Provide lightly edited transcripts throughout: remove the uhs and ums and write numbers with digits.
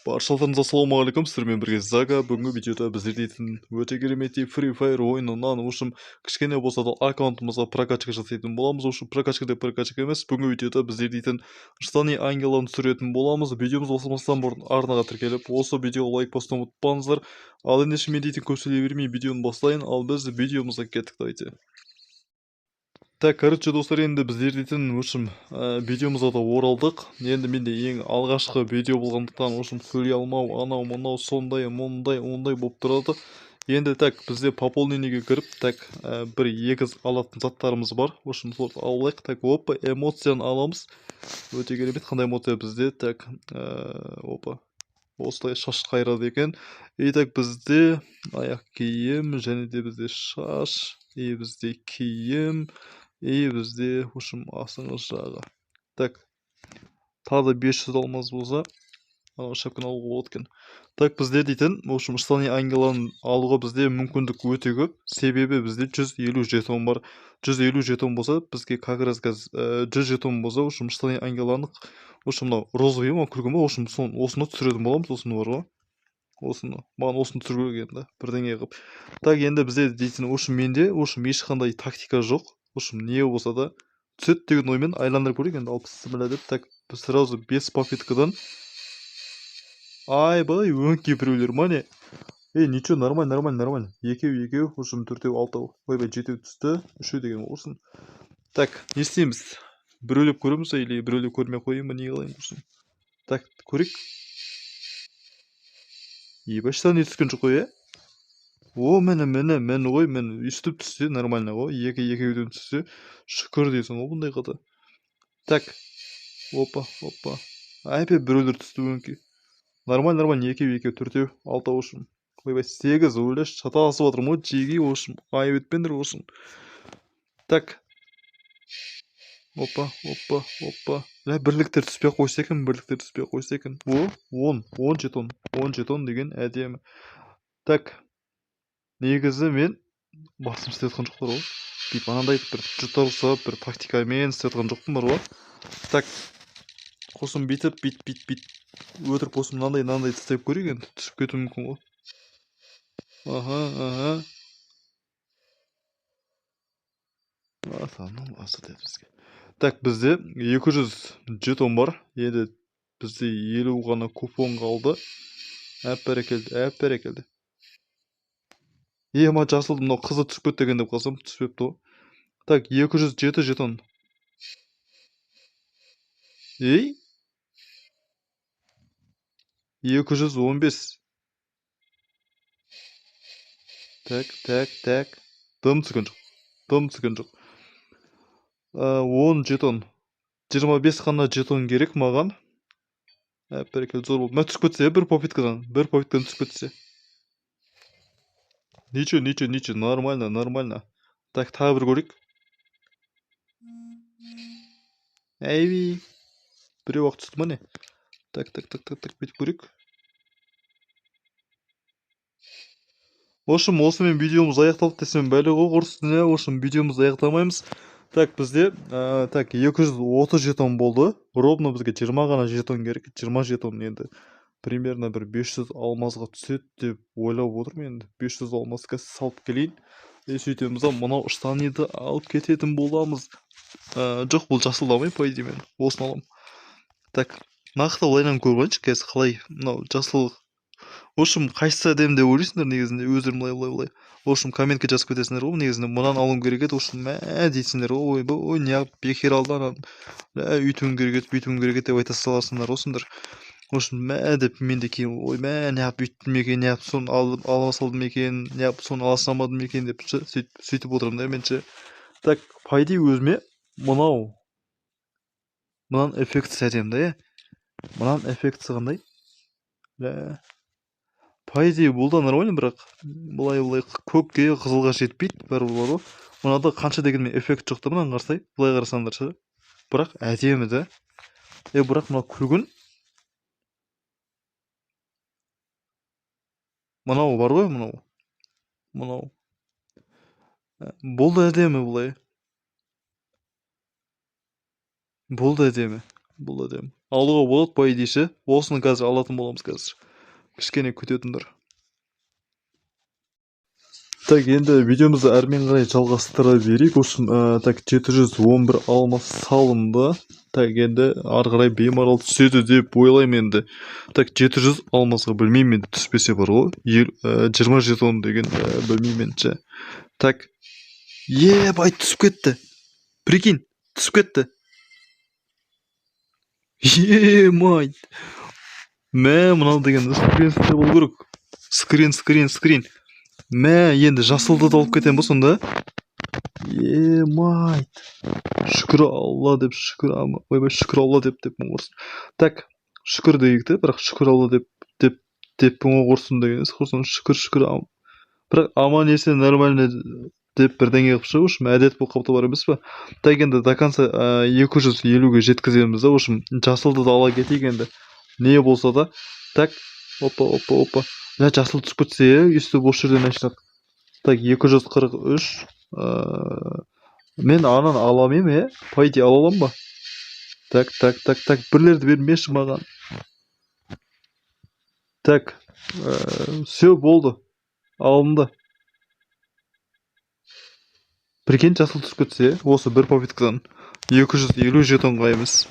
Баршаларыңызға ассалаумағалейкум, сіздермен бірге Зага. Бүгінгі видеода біздер дейтін өте кереметтей Free Fire ойынынан ушым кішкене болса да аккаунтымызға прокачка жасайтын боламыз. Ушым прокачка деп прокачка емес, бүгінгі видеода біздер дейтін штаны ангеланы түсіретін боламыз. Видеомыз бастамастан бұрын арнаға тіркеліп, осы видеоға лайк басуды ұмытпаңыздар. Ал ендеше мен дейтін көп сөйлей бермей видеоны бастайын. Ал біз видеомызға кеттік, давайте. Так, короче, достар, енді біздер дейтін общем видеомызға да оралдық. Енді менде ең алғашқы видео болғандықтан, общем, сөйлей алмау, анау, мынау, сондай, мұндай, ондай болып тұрады. Енді так, бізде пополнениеге кіріп, так, бір екі алатын заттарымыз бар. В общем, соларды алайық. Так, опа, эмоцияны аламыз. Өте керемет, қандай эмоция бізде? Так, опа. Осылай шаш қайырады екен. И так, бізде аяқ киім, және де бізде шаш, и бізде киім, и бізде, в общем, астыңғы жағы. Так, тағы да 500 алмаз болса, анау шапканы алуға болады екен. Так, бізде дейтін, в общем, штаны ангеланы алуға бізде мүмкіндік өте көп. Себебі бізде 150 жетон бар. 150 жетон болса, бізге как раз қазір 100 жетон болса, в общем, штаны ангеланы, в общем, мынау розовый ма, күлгін ба, в общем, осыны түсіретін боламыз, осыны бар ғой. Осыны, маған осыны түсіру керек енді, бірдеңе қылып. Так, енді бізде дейтін, в общем, менде, в общем, ешқандай тактика жоқ. В общем, не болса да түседі деген оймен айландырып көрейік енді, алпыс бісміллә деп. Так, сразу 5 попыткадан. Айбай, өңкей біреулер ма не? Ей, ничего, нормально, нормально, нормально. Екеу, екеу, в общем, төртеу, алтау. Ойбай, жетеу түсті, үшеу деген болсын. Так, не істейміз? Біреулеп көреміз или біреулеп көрмей қояйын ба, не қылайын, в общем. Так, көрейік. Ебать, не түскен жоқ қой, ә? О, міне, міне, міне ғой, міне, өйстіп түссе нормально ғой. Екі екеуден түссе, шүкір дейсің ғой бұндайға да. Так, опа, опа. Әпе біреулер түсті өңкей. Нормально, нормально, екеу, екеу, төртеу, алтау, в общем. Ойбай, сегіз, ойлашы, шатасып жатырмын ғой, жеги, в общем, айып етпеңдер, в общем. Так. Опа, опа, опа. Ля, бірліктер түспей ақ қойса екен, бірліктер түспей ақ қойса екен. О, он, он жетон, он жетон деген әдемі. Так. Негізі мен басым істеп жатқан жоқтар ғой. Бүйтіп анандай бір жұтар бір тактикамен істеп жатқан жоқпын бар ғой. Так. Қосым бүйтіп, бүйтіп, бүйтіп, бүйтіп. Өтірік болсын, мынандай, мынандай істеп көрейік енді. Түсіп кетуі мүмкін ғой. Аха, аха. Атаның басы деді бізге. Так, бізде 200 жетон бар. Енді бізде 50 ғана купон қалды. Әп бәрекелді, әп бәрекелді. Ема жасыл, мынау қызы түсіп кетті екен деп қалсам, түспепті ғой. Так, 207 жетон. Ей? 215. Так, так, так. Дым түскен жоқ. Дым түскен жоқ. 10 жетон. 25 қана жетон керек маған. Әп, бәрекелді, зор болды. Мә, түсіп кетсе, бір попыткадан. Бір попыткадан түсіп кетсе. Ничего, ничего, ничего, нормально, нормально. Так, тағы бір көрейік. Әйби. Біреу ақ түсті ма не? Так, так, так, так, так, бүйтіп көрейік. В общем, осымен видеомыз аяқталды десем бәле ғой, құрсын, иә. В общем, видеомызды аяқтамаймыз. Так, бізде, так, 230 жетон болды. Ровно бізге 20 ғана жетон керек. 20 жетон енді. Примерно бір 500 алмазға түседі деп ойлап отырмын енді. 500 алмазға салып келейін. И сөйтеміз да, мынау штаниді алып кететін боламыз. Жоқ, бұл жасылды алмаймын, по идее мен. Осыны аламын. Так, нақты былайынан көріп алайыншы, қазір қалай мынау жасыл. В общем, қайсысы әдемі деп ойлайсыңдар негізінде, өздерің былай, былай, былай. В общем, комментке жазып кетесіңдер ғой, негізінде мынаны алуым керек еді, в общем, мә дейсіңдер ғой, ойбай, ой, неғып бекер алды ананы. Мә, үйтуім керек еді, бүйтуім керек еді деп айта саласыңдар ғой сендер. В общем, мә деп мен де кейін, ой, мә, неғып бүйттім екен, неғып соны ала салдым екен, неғып соны ала салмадым екен деп ше, сөйтіп отырамын да мен ше. Так, по идее өзіме мынау, мынаның эффектісі әдемі да, иә? Мынаның эффектісі қандай? Мә. По идее бұл да нормально, бірақ былай-былай көкке, қызылға жетпейді, бәрібір бар ғой. Мынада қанша дегенмен эффект жоқ та, мынаны қарасай, былай қарасаңдар ше. Бірақ әдемі да. Бірақ мынау күлгін. Мынау бар ғой, мынау. Мынау. Бұл да әдемі былай. Бұл да әдемі. Бұл да әдемі. Алуға болады, по идее ше. Осыны қазір алатын боламыз қазір. Кішкене күтетіндер. Так, енді видеомызды әрмен қарай жалғастыра берейік. В общем, так, 711 алмас салынды. Так, енді ары қарай беймарал түседі деп ойлаймын енді. Так, 700 алмасқа білмеймін енді, түспесе бар ғой. 20 жетон деген, білмеймін енді ше. Так, ебай, түсіп кетті. Прикинь, түсіп кетті. Емай. Мә, мынау деген скрин істеп болу керек. Скрин, скрин, скрин. Мә, енді жасылды да алып кетемін ба сонда? Емай. Шүкір Алла деп, шүкір, ойбай, шүкір Алла деп деп құрсын. Так, шүкір дейік те, бірақ шүкір Алла деп, деп, деп құрсын деген емес, құрсын, шүкір, шүкір, бірақ аман есен нормально деп бірдеңе қылып шығу үшін әдет болып қалыпты бар емес па? Так, енді до конца, 250-ге жеткіземіз да, в общем, жасылды да ала кетейік енді. Не болса да. Так, опа, опа, опа. Мына жасыл түсіп кетсе, өйстіп осы жерден ашсақ. Так, 243. Мен ананы ала алмаймын, е? По идее ала аламын ба? Так, так, так, так, бірлерді бермеші маған. Так, все болды. Алынды. Прикинь, жасыл түсіп кетсе, осы бір попыткадан 250 жетонға емес.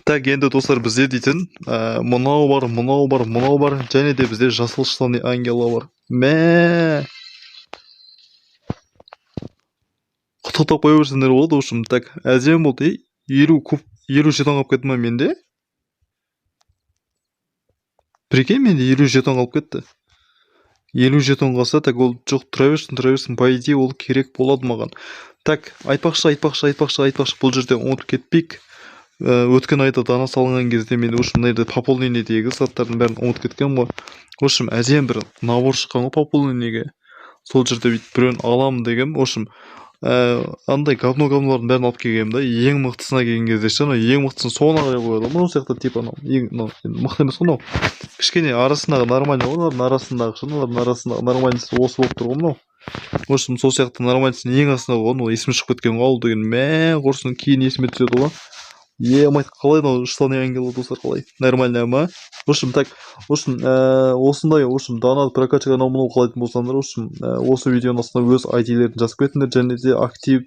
Так, енді достар, бізде дейтін, мынау бар, мынау бар, мынау бар, және де бізде жасыл штаны ангела бар. Мә! Құттықтап қоя берсеңдер болады, в общем, так, әдемі болды. Ей, елу куб, елу жетон қалып кетті ма менде? Прикинь, менде елу жетон қалып кетті. Елу жетон қалса, так, ол жоқ, тұра берсін, тұра берсін, по идее ол керек болады маған. Так, айтпақшы, айтпақшы, айтпақшы, айтпақшы, бұл жерде ұмытып кетпейік. Өткен айда дана салынған кезде мен, в общем, мына жерде пополнениедегі заттардың бәрін ұмытып кеткенмін ғой. В общем, әдемі бір набор шыққан ғой пополнениеге. Сол жерде бүйтіп біреуін аламын дегенмін. В общем, андай говно-говнолардың бәрін алып келгенмін да, ең мықтысына келген кезде ше, анау ең мықтысын соңына қарай қояды ғой, мынау сияқты, типа анау ең, мынау енді мықты емес қой мынау. Кішкене арасындағы нормальный ғой, мыналардың арасындағы ше, мыналардың арасындағы нормальныйсы осы болып тұр ғой мынау. В общем, сол сияқты нормальныйсын ең астына қойған, ол есіме шығып кеткен ғой, ал деген, мә, құрсын, кейін есіме түседі ғой. Е, мать, қалай мынау штаны ангела, достар, қалай? Нормально ма? В общем, так, в общем, осындай, в общем, дана прокачка анау мынау қалайтын болсаңдар, в общем, осы видеоның астына өз ай дилерін жазып кетіңдер, және де актив,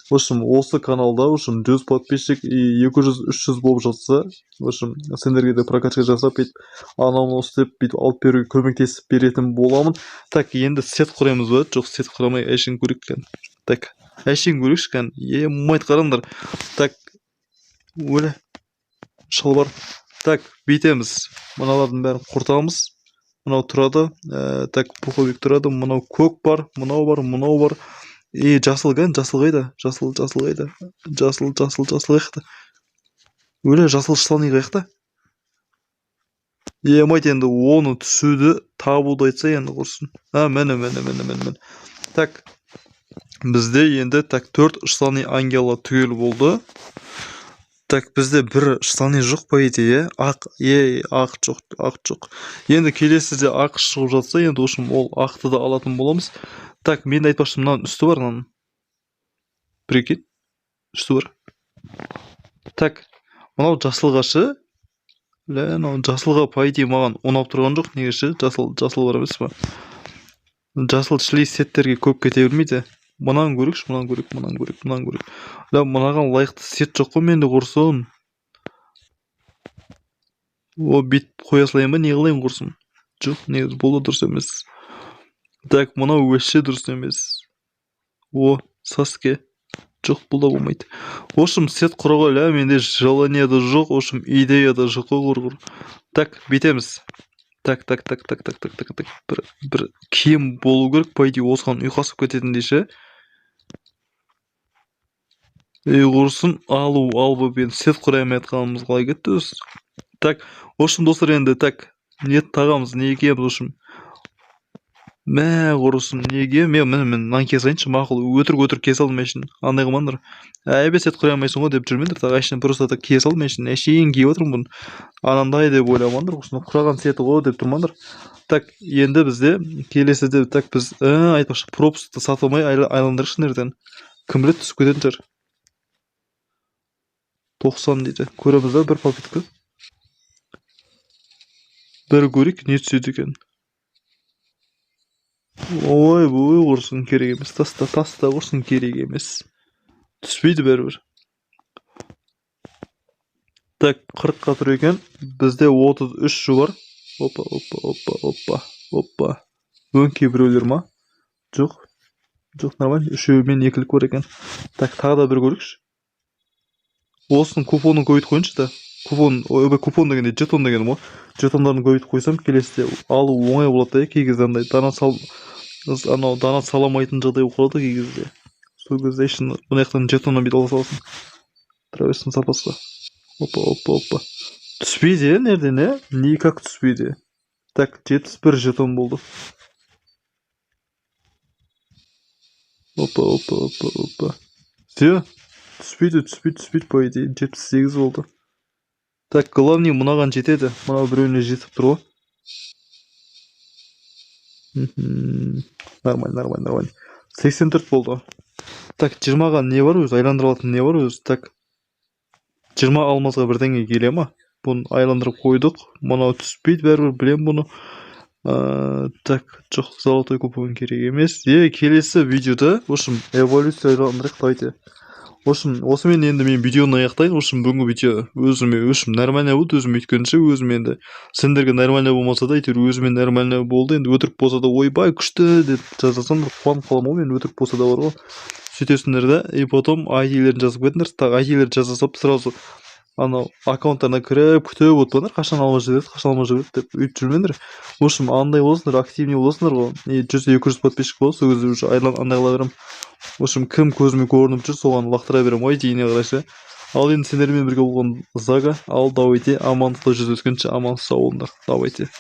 в общем, осы каналда, в общем, 100 подписчик и екі жүз, үш жүз болып жатса, в общем, сендерге де прокачка жасап, бүйтіп, анау мынау істеп, бүйтіп алып беруге көмектесіп беретін боламын. Так, енді сет құрамыз ба? Жоқ, сет құрамай, әшейін көрейік кән. Так, әшейін көрейікші кән. Е, мать, қараңдар. Так, өлі шалбар. Так, бүйтеміз. Мыналардың бәрін құртамыз. Мынау тұрады. Так, пуховик тұрады. Мынау көк бар, мынау бар, мынау бар. И жасыл кән, жасыл қайда? Жасыл, жасыл қайда? Жасыл, жасыл, жасыл қаяқта? Өлі, жасыл штаны қаяқта? Е, мать, енді оны түсуді табуды айтса енді құрсын. А, міне, міне, міне, міне, міне. Так, бізде енді, так, 4 штаны ангела түгел болды. Так, бізде бір штаны жоқ, по идее, е? Ақ, е, ақ жоқ, ақ жоқ. Енді келесіде ақ шығып жатса, енді, в общем, ол ақты да алатын боламыз. Так, мен де айтпақшы, мынаның үсті бар, мынаның. Прикинь, үсті бар. Так, мынау жасылға ше? Лә, мынау жасылға, по идее, маған ұнап тұрған жоқ, неге ше? Жасыл, жасыл бар емес па? Жасыл шли сеттерге көп кете бермейді. Мынаны көрейікші, мынаны көрейік, мынаны көрейік, мынаны көрейік. Лә, мынаған лайықты сет жоқ қой менде, құрсын. О, бүйтіп қоя салайын ба, не қылайын, құрсын? Жоқ, негізі бұл да дұрыс емес. Так, мынау вообще дұрыс емес. О, Саске. Жоқ, бұл да болмайды. В общем, сет құруға, лә, менде желание да жоқ, в общем, идея да жоқ қой, құр-құр. Так, бүйтеміз. Так, так, так, так, так, так, так, так. Бір киім болу керек, по идее, осыған ұйқасып кететіндей ше. Ей, құрсын, алу, алып енді сет құра алмай жатқанымыз қалай кетті өзі? Так, в общем, достар, енді, так, не тағамыз, не киеміз, в общем. Мә, құрысын, неге? Мен, міне, мен мынаны кие салайыншы, мақұл, өтірік өтірік кие салдым әшейін. Андай қылмаңдар. Әйбе, сет құра алмайсың ғой деп жүрмеңдер, так, әшейін просто так кие салдым әшейін, әшейін киіп отырмын бұны. Анандай деп ойламаңдар, құрысын, құраған сеті ғой деп тұрмаңдар. Так, енді бізде келесіде, так, біз, айтпақшы, пропускты сатып алмай айландырайықшы мына жерден. Кім біледі, түсіп кететін шығар. 90 дейді. Көреміз да бір попытка. Бір көрейік, не түседі екен. Ой, ой, құрсын, керек емес. Таста, таста, құрсын, керек емес. Түспейді бәрібір. Так, 40-қа тұр екен. Бізде 33 бар. Опа, опа, опа, опа, опа. Өңкей біреулер ма? Жоқ. Жоқ, нормально. Үшеуімен екілік бар екен. Так, тағы да бір көрейікші. Осының купонын көбейтіп қойыншы да. Купон, ойбай, купон дегенде жетон дегенім ғой. Жетондарын көбейтіп қойсам, келесіде алу оңай болады да, кей кезде андай донат сал, анау донат саламайтын жағдай болып қалады кей кезде. Сол кезде ішін мына жақтан жетоннан бүйтіп ала саласың. Тұра берсін запасқа. Опа, опа, опа. Түспейді, нерден, е? Никак түспейді. Так, 71 жетон болды. Опа, опа, опа, опа. Все. Түспейді, түспейді, түспейді, по идее. 78 болды. Так, главный мынаған жетеді. Мынау біреуіне жетіп тұр ғой. Нормально, нормально, нормально. 84 болды. Так, 20-ға не бар өзі? Айландыра алатын не бар өзі? Так. 20 алмазға бірдеңе келе ма? Бұны айландырып қойдық. Мынау түспейді, бәрібір білем бұны. Так, жоқ, золотой купон керек емес. Келесі видеода, в общем, эволюция айландырайық, давайте. В общем, осымен енді мен видеоны аяқтайын. В общем, бүгінгі видео өзіме, в общем, нормально болды, өзім өйткенше өзім енді сендерге нормально болмаса да, әйтеуір өзіме нормально болды. Енді өтірік болса да, ойбай, күшті деп жазасам, бір қуанып қаламын ғой мен, өтірік болса да бар ғой. Сөйтесіңдер да, и потом ай дилерін жазып кетіңдер. Так, ай дилерін жаза салып, сразу анау аккаунттарына кіріп күтіп отырмаңдар, қашан алмай жібереді, қашан алмай жібереді деп өйтіп жүрмеңдер. В общем, андай боласыңдар, активный боласыңдар ғой. И 100-200 подписчик болады, сол кезде уже андай қыла беремін. В общем, кім көзіме көрініп жүр, соған лақтыра беремін ғой, дейіне қарай ше. Ал енді сендермен бірге болған Зага. Ал давайте, амандықта жүздескенше, аман сау болыңдар. Давайте.